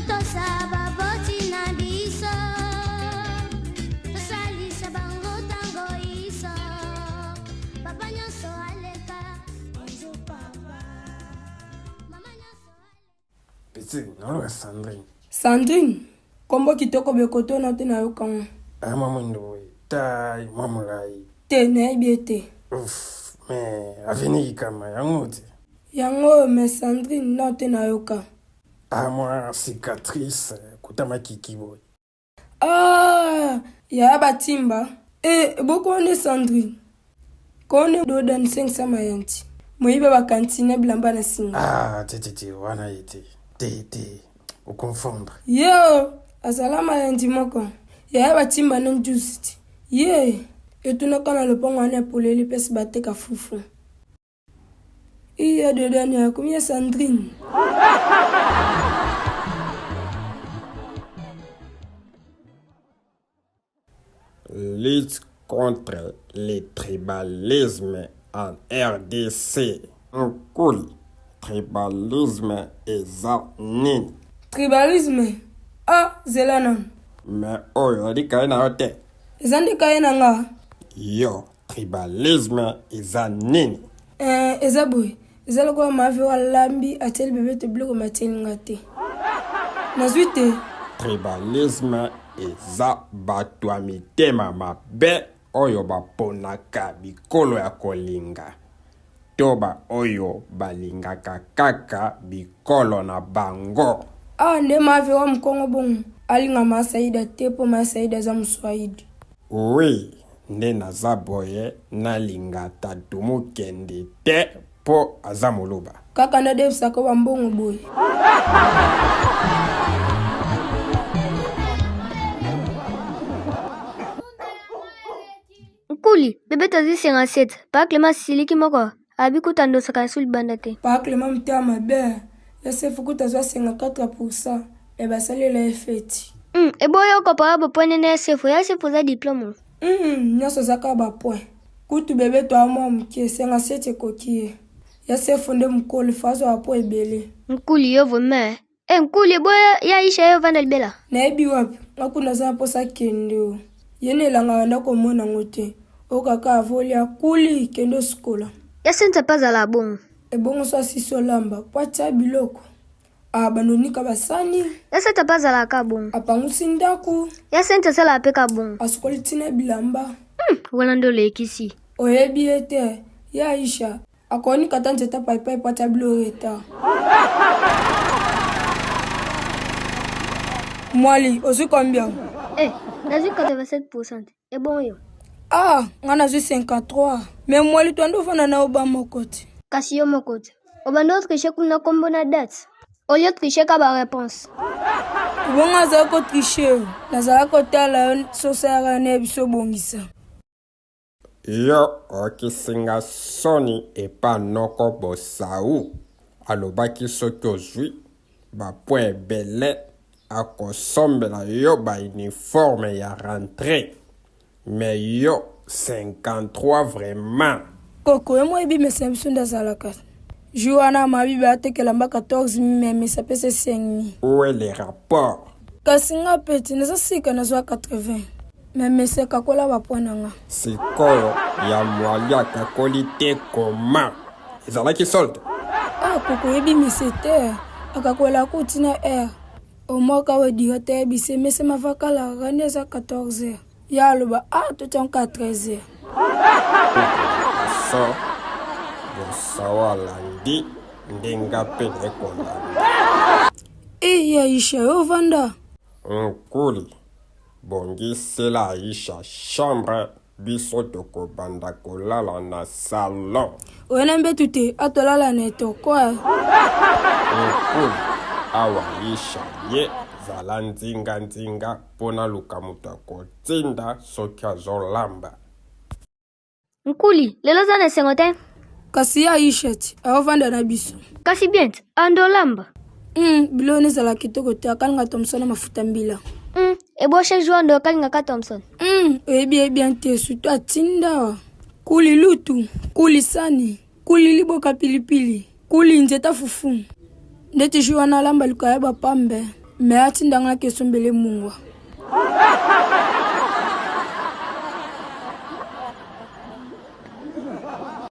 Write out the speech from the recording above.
Totosa baboti na biso, tosalisa bango tango iso, papa nyonso aleka. Bonjour papa, mama nyonso aleka. Petit, naoloka Sandrine. Sandrine, kombo kitoko bekoto na te nayoka ngo. Ah, mwa mwindo boye. Tai, mwa molai. Te, nayebi ye te. Ouf, mais avenir kikama yango te. Yango oyo mais Sandrine non te nayoka. Ah, mwa cicatrice kotama kiki boye. Ah, yaya batimba. Eh, boko nde Sandrine. Kone dodan 500 mayanti. Moyiba ba cantine bilamba na singa. Ah, te te te, wana ye te. Te te, oconfondre. Yo, azala mayanti moko. Yaya batimba na njuzi ti. Ye, etunaka na lopango wana ya polele place bateka fufu. Iya dodani akomi ya Sandrine. Lutte contre le tribalisme en RDC. Nkuli, tribalisme eza nini? Tribalisme? Ah, zela nanu. Mais oyo ezali kaye na yo te. Eza nde kaye na nga. Yo, tribalisme eza nini? Eh, eza boye. Eza lokola mavi oyo alambi atieli bebe te biloko me atieli nga te. Nazwi te. Tribalisme eza bato ya mitema mabe oyo baponaka bikolo ya kolinga to baoyo balingaka kaka bikolo na bango. Ah, nde mavi wa mokongo bongo alinga ma Saida te mpo ma Saida aza moswahili. Oui, nde naza boye nalinga tatu mukendi te po aza muluba. Kaka nde adefisaka ba mbongo boye. Nkuli, bebe tozwi 57. Pa Clement asiliki moko, abi kutu andosaka ya su libanda te. Pa Clement motema mabe, Yosefu kutu azwa 54 pourcent mais basalela ye feti. Eboyi okopa oyo bopone na Yosefu, Yosefu oza diplome. Nyonso eza kaka ba point. Kutu bebe to mwa moke, 57 ekoki ye. Yosefu nde mokolo, faut azwa ba point ebele. Nkuli yo vraiment. Eh nkuli eboya ya Aisha yo vanda libela. Nayebi wapi, nga kuna naza na mposa kende o. Ye na elanga banda komona yango te. Oyo kaka avolia kuli kende osukola. Ya Cynthia pe azala bongo. Ebongo so asisi olamba po atia biloko. Ah banonika basani. Ya Cynthia pe azalaka ka bongo. Apangusi ndako. Ya Cynthia asalaka pe ka bongo. Asukoli tina bilamba. Wana nde olekisi. Oyebi ye te. Ye Aisha akonika ata nzete paipai po atia bilo retard. Mwali, ozwi combien? Eh, nazwi 87%. Ebongo yo? Ah, nga nazwi 53. Mais mwali twandi ofanda na yo ba moko te. Kasi yo moko te. Obanda otriche kuna kombo na date. Olie triche ka ba réponse. Ebongo azali kotriche yo. Nazalaki kotala yo sosa yaka na biso obongisa. Yo okisi nga soni epa noko Bosau alobaki soki ozui ba point ebele akosombela yo ba uniforme ya rentree mais yo 53 vraiment. Koko yo moyebi mesa na biso nde azalaka jour wana mabibi atekela mba 14 mais mesa apesa 5 Où est le rapport? Kasi nga peti naza sika nazwa 80 mais mesa ekakola ba point na nga. Sikoyo ya mwali akakoli te koma ezalaki solde? Ah koko oyebi mese te akakola kuti na heure omoka oyo directeur ayebisi ye mese mavakala rende eza 14 heures ye aloba ah totiango ka 13 heures. So bosawa alandi nde nga mpe naye kolanda. Eh ya Aisha yo ovanda? Nkuli bongisela Aisha chambre biso tokobanda kolala na salon. Oye na mbetu te atolala na etoko. Nkuli awa Aisha ye zala nzinga nzinga mpo naluka moto akotinda soki azolamba. Nkuli, lelo oza na esengo te? Kasi ye Aisha ti aovanda na biso. Kasi bien ti, ando olamba. Biloko wana ezalaka kitoko te, akalinga Thomson na mafuta mbila. Ebo chaque jour ando akalingaka Thomson. Oyebi ye bien te, surtout atinda. Kuli lutu, kuli sani, kuli liboka pilipili, kuli nzeta fufu. Ndeti jour wana alamba likaya ba pambe. Me atindanga nake esombele mungwa.